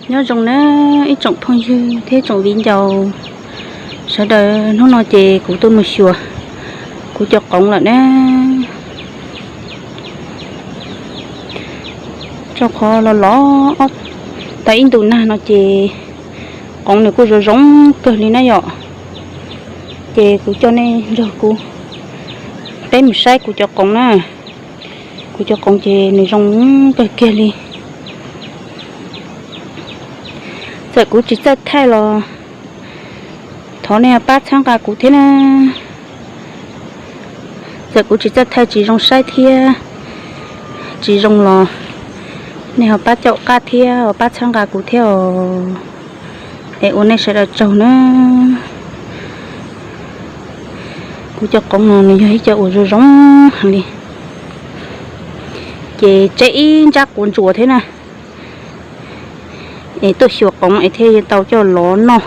Nyob zoo na ib tsoom phooj ywg thiab tsoom viv ncaus sawv daws, hnub no ces kuv tuaj mus xyuas kuv cov qoov lawm na. Rau qhov los los tau ib ntus nag no ces qoov nws kuj zoo zoo kawg li na yom. Ces kuv coj nej nrog kuv peb mus saib kuv cov qoov na. Kuv cov qoov ces nws zoo kawg kiag li. Txawm kuv tsis txawj thaij los thov nej pab txhawb nqa kuv thiab na. Txawm kuv tsis txawj thaij tsis zoo saib thiab tsis zoo los nej ho pab caum qab thiab ho pab txhawb nqa kuv thiab os. Es ua nej sawv daws tsaug na. Kuv cov qoov no nws yog ib co uas zoo zoo heev li. Ces tseb ib ntsab quav ntsuas thiab na. Es tuaj xyuas qoov es thiaj yuav tau coj lov noj.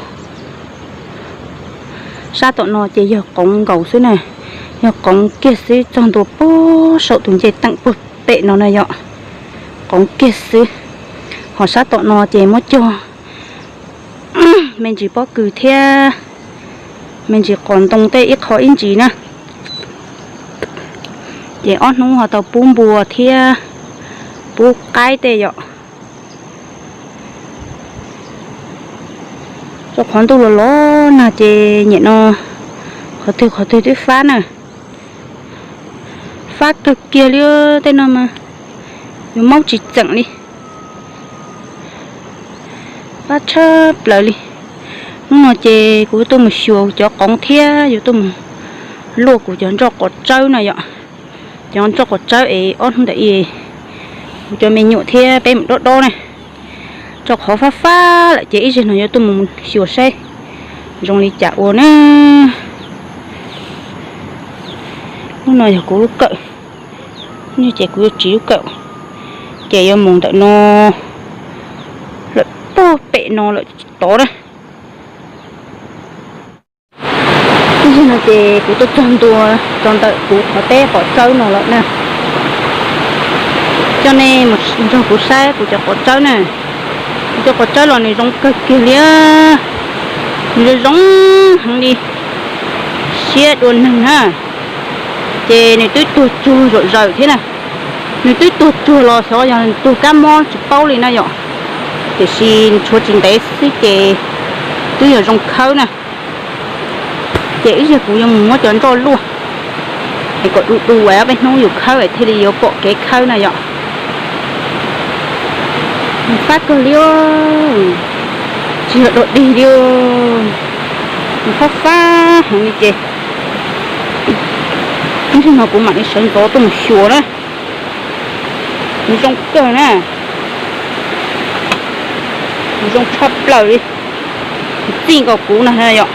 Sab tom no ces yog qoov nkaus xwb na, yog qoov kiag xwb txog ntua puag saum tus ncej teem puag pem no na yom. Qoov kiag xwb. Ho sab tom no ces muab cog me ntsis pob kws thiab me ntsis qos ntoo tej ib qho ib ntsis na. Ces ob hnub ho tau pub npua thiab pub qaib tej yom. Rau qhov ntuj los los nag ces nyem no qhov twg qhov twg twb fab na. Fab kawg kiag li tej no mas yuav maub tsis txeem li. Fab tshaj plaws li. Hnub no ces kuv tuaj mus xyuas cov qoov thiab yuav tuaj mus luaj kuv cov nroj quav tsawb no yom. Cov nroj quav tsawb es ob hnub ntawd kuv cov me nyuam thiab peb mus dob dob na. Rau qhov fab fab lawm ces ib zaug no yuav tuaj mus xyuas saib zoo li cas ua na. Hnub no yog kuv lub kawm, ces kuv yuav tsiv lub kawm, ces yuav mus ntawm no lawm puag pem no lawm tod na. Ib zaug no ces kuv tuaj txog ntua rau ntawm kuv qhov teb quav tsawb no lawm na. Coj nej mus nrog kuv saib kuv cov quav tsawb na. Kuv cov quav tsawb los nws zoo kawg kiag li. Nws zoo zoo heev li, siab dua neeg na. Ces nws twb tuag tsuag zom zaws thiab na. Nws twb tuag tsuag los xyov yog nws tuag kab mob tsis paub li na yom. Tiam sis nws tshuav tsis ntev xwb ces twb yuav zoo khawb na. Ces ib zaug kuv yuav mus muab cov nroj luaj es kom du du es ob peb hnub yus khawb es thiaj li yuav pom kev khawb na yom. Nws fab kawg li, tsis yog dog dig li. Nws fab fab heev li ces ib zaug no kuv mam li sawv ntxov tuaj mus xyuas na. Nws zoo kawg na, nws zoo tshaj plaws li. Nws txij nkaus kuv na yom.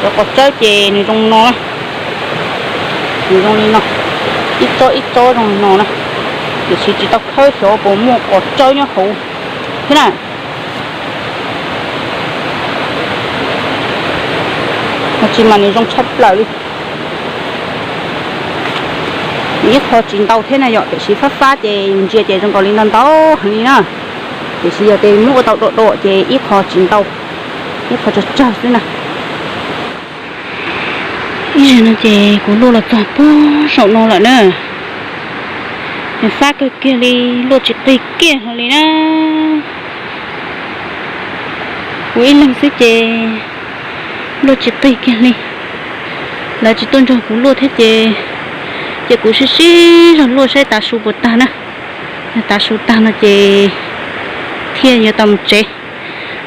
Cov quav tsawb ces nws zoo no na, nws zoo li no, ib tsob ib tsob zoo li no na. Tiam sis tsis tau khawb xyov puas muaj quav tsawb nyob hauv thiab na. Ho tsis mas nws zoo tshaj plaws li. Nws ib qho tsis ntau thiab na yom, tiam sis fab fab ces yus ntsia ces zoo nkaus li ntau ntau heev li na. Tiam sis yog tias muab ua tau dua dua ces ib qho tsis ntau, ib qho tsawg tsawg xwb na. Ib zaug no ces kuv luaj los txog puag saum no lawm na. Nws fab kawg kiag li, luaj tsis qig kiag hlo li na. Kuv ib leeg xwb ces luaj tsis qig kiag li. Lawv tsis tuaj nrog kuv luaj thiab ces, ces kuv sib sib zog luaj saib tav su puas tag na. Yog tav su tag no ces thiaj yuav tau mus tsev.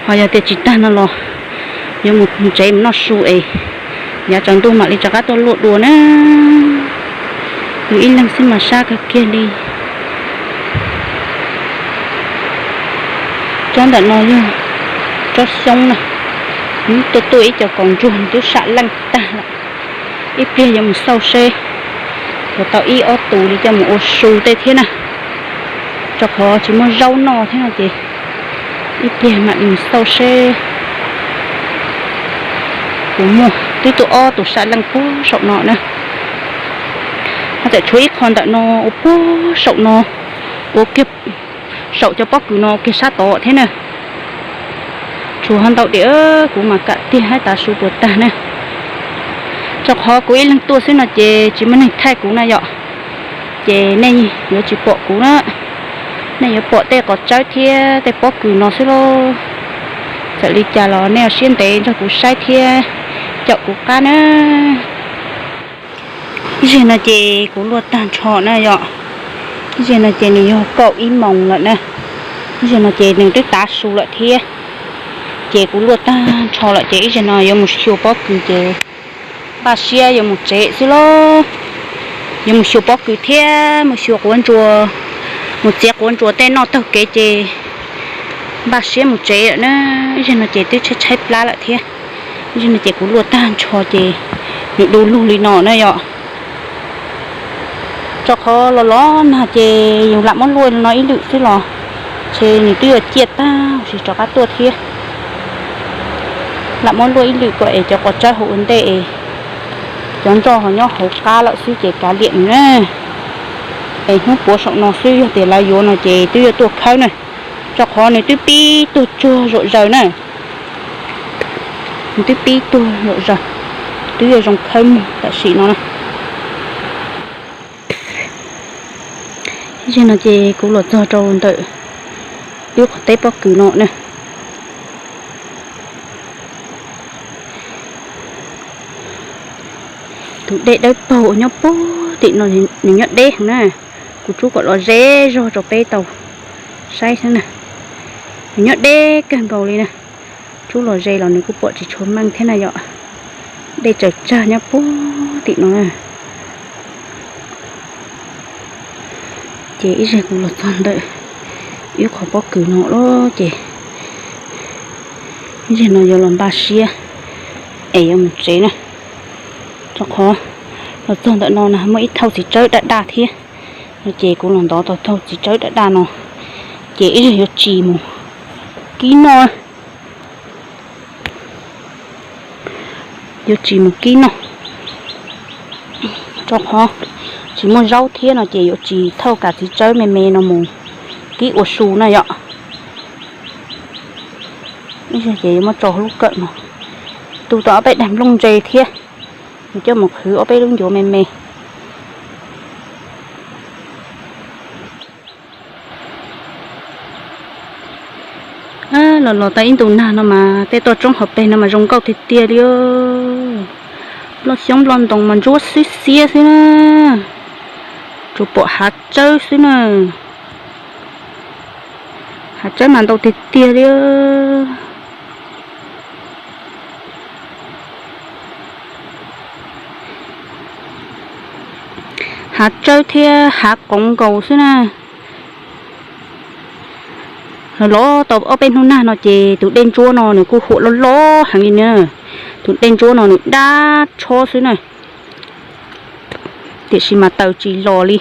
Ho yog tias tsis tag no los yuav mus tsev mus noj su es yav tsaus ntuj mam li rov qab tuaj luaj dua na. Yus ib leeg xwb mas sab kawg kiag li. Tsob ntawm no yog tsob xyoob na, tuaj tuaj ib co kaus ntsuag twb sam leej tag lawm. Ib pliag yuav mus xauj seb yuav tau ib ob tus li coj mus ua su tej thiab na, rau qhov tsis muaj zaub noj thiab no ces ib pliag mam li mus xauj seb puas muaj. Twb tuaj ob tus sam leej puag saum no na, ho tseem tshuav ib qho ntawm no ua puag saum no, ua kiag saum cov pob kws no ua kiag sab tod thiab na. Tus ho ntau diam, kuv mas kam tiag hais tav su puas tag na. Rau qhov kuv ib leeg tuaj xwb no ces tsis muaj neeg thaij kuv na yom. Ces nej yuav tsis pom kuv na, nej yuav pom tej qos tsawb thiab tej pob kws no xwb lauj. Txawm li cas los nej ua siab ntev nrog kuv saib thiab caum kuv qab na. Ib zaug no ces kuv luaj tag nrho na yom. Ib zaug no ces nws yog kaum ib moos lawm na. Ib zaug no ces nws twb tav su lawm thiab. Ces kuv luaj tag nrho lawm ces ib zaug no yuav mus xyuas pob kws ces npaj siab yuav mus tsev xwb lauj. Yuav mus xyuas pob kws thiab mus xyuas quav ntsuas, mus txiav quav ntsuas tej noj taug kev ces npaj siab mus tsev lawm na. Ib zaug no ces twb tshaib tshaib plab lawm thiab. Ib zaug no ces kuv luaj tag nrho ces nws du lug li no na yom. Rau qhov los los nag ces yus lam muab luaj no ib lwm xwb los ntshe nws twb yuav ciaj tag huv si rov qab tuaj thiab. Lam muab luaj ib lwm kom es cov qos tsawb hauv ua ntej es cov nroj ho nyob hauv qab lawm xwb ces kav liam nws na. Es hnub puav saum no xwb yog tias lawv yuav no ces twb yuav tuaj khawb na, rau qhov nws twb pib tuag tsuag zom zaws na. Nws twb pib tuag zom zaws, twb yuav zoo khawb mog tam sim no na. Zaum no ces kuv los txog rau ntawm wb qhov teb pob kws no na. Tus dej dawb paug uas nyob puag tim no nws nyob deb heev na. Kuv rub kom los ze zog rau peb tau saib xwb na. Nws nyob deb kawg nkaus li na. Rub los ze los nws kuj pom tsis tshua meej thiab na yom. Dej tsaws tsag nyob puag tim no na. Ces ib zaug kuv los txog ntawm ib qhov pob kws no lawm ces ib zaug no yuav los npaj siab es yuav mus tsev na. Rau qhov los txog ntawm no na muaj ib thauj txiv tsawb daj daj thiab no ces kuv los ntov tau thauj txiv tsawb daj daj no ces ib zaug yuav tsis mus kib noj. Yuav tsis mus kib noj, rau qhov tsis muaj zaub thiab no ces yuav tsis thauj kav txiv tsawb me me no mus kib ua su na yom. Ib zaug ces yuav muab tso hauv lub kawm no, tu tau ob peb daim nplooj ntse thiab, yuav coj mus qhwv ob peb lub ncuav me me. Los los tau ib ntus nag no mas tej toj roob hauv pes no mas zoo nkauj tiag tiag li. Nplooj xyoob nplooj ntoos mas ntsuab xwb xiab xwb na, tsuas pom hav tsawb xwb na. Hav tsawb mas ntau tiag tiag li. Hav tsawb thiab hav qoov nkaus xwb na. Los los tau ob peb hnub nag no ces tus dej ntsuab no nws kuj huam loj loj heev li na. Tus dej ntsuab no nws dab tshob xwb na, tiam sis mas taws tsis los li.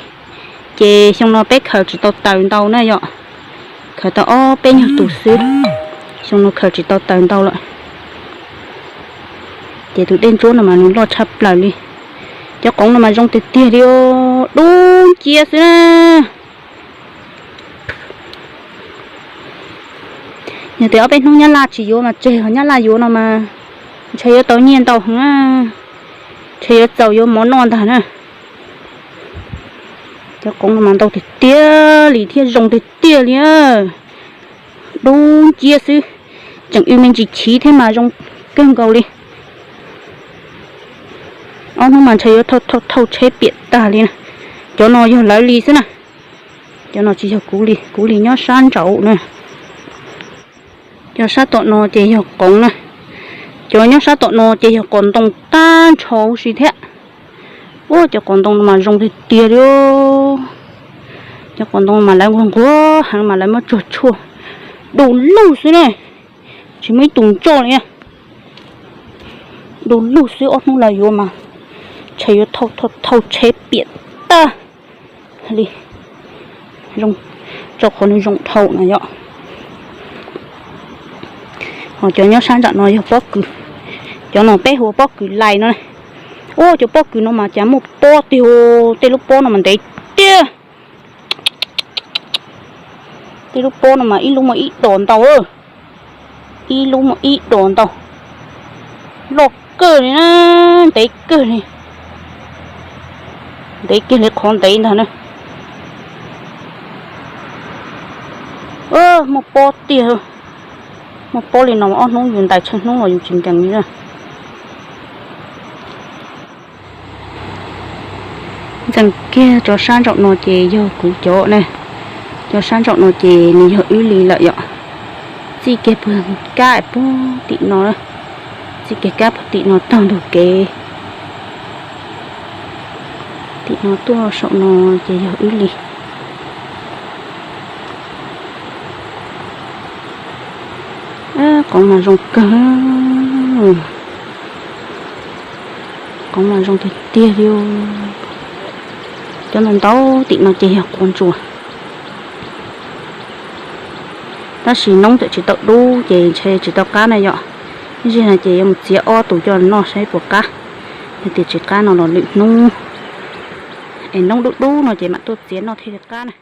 Ces xyoo no peb khaws tsis tau taws ntau na yom, khaws tau ob peb nyuag tus xwb. Xyoo no khaws tsis tau taws ntau lawm. Ces tus dej ntsuab no mas nws loj tshaj plaws li. Cov qoov no mas zoo tiag tiag li, dub nciab xwb na. Yog tias ob peb hnub Nyab Laj tsis yuav mas tseg, ho Nyab Laj yuav no mas ntshe yuav tau nyiaj ntau heev, ntshe yuav txaus yuav mov noj ntag na. Cov qoov no mas ntau tiag tiag li thiab zoo tiag tiag li. Dub nciab xwb, tseem ib me ntsis chiv thiab mas zoo kawg nkaus li. Ob hnub mas ntshe yuav thauj thauj tsheb piam tag li na. Cov no yog lawv li xwb na. Cov no tsis yog kuv li, kuv li nyob sab nraud na. Cov sab tom no ces yog qoov na. Cov nyob sab tom no ces yog qos ntoo tag nrho huv si thiab. Ua cov qos ntoo no mas zoo tiag tiag li. Cov qos ntoo mas lawv nquag nquag heev mas lawv muab tsuag tshuaj du lug xwb na. Tsis muaj ib tus ntsoj li. Du lug xwb, ob hnub lawv yuav mas ntshe yuav thauj thauj tsheb piam tag li. Zoo, rau qhov nws zoo dhau na yom. Ho cov nyob sab nram no yog pob kws, cov no peb hu ua pob kws lais no. Ua cov pob kws no mas cas muaj pob tiag, tej lub pob no mas ntev tiag. Tej lub pob no mas ib lub muaj ib dos ntau. Ib lub muaj ib dos ntau, loj kawg li na, ntev kawg li, ntev kiag li qhov ntev ntag na. Muaj pob tiag, muaj pob li no ob hnub yus ntais tsheej hnub los yus tsis nkees li na. Ntxeem kiag cov sab ntsaum no ces yog kuv cov na, cov sab ntsaum no ces nws yog wb li lawm yom. Txij kiag puag kab puag tim no, txij kiag kab puag tim no tag ntug kev, tim no tuaj saum no ces yog wb li. Qoov mas zoo kawg, qoov mas zoo tiag tiag li. Cov ntau ntau tim no ces yog quav ntsuas. Tab sis noob tseem tsis tau dub ces ntshe tsis tau qab na yom. Ib zaug no ces yuav mus txiav ob tug coj noj saib puas qab. Yog tias tsis qab no los lwm hnub, es noob dub dub no ces mam tuaj txiav noj thiaj li qab na.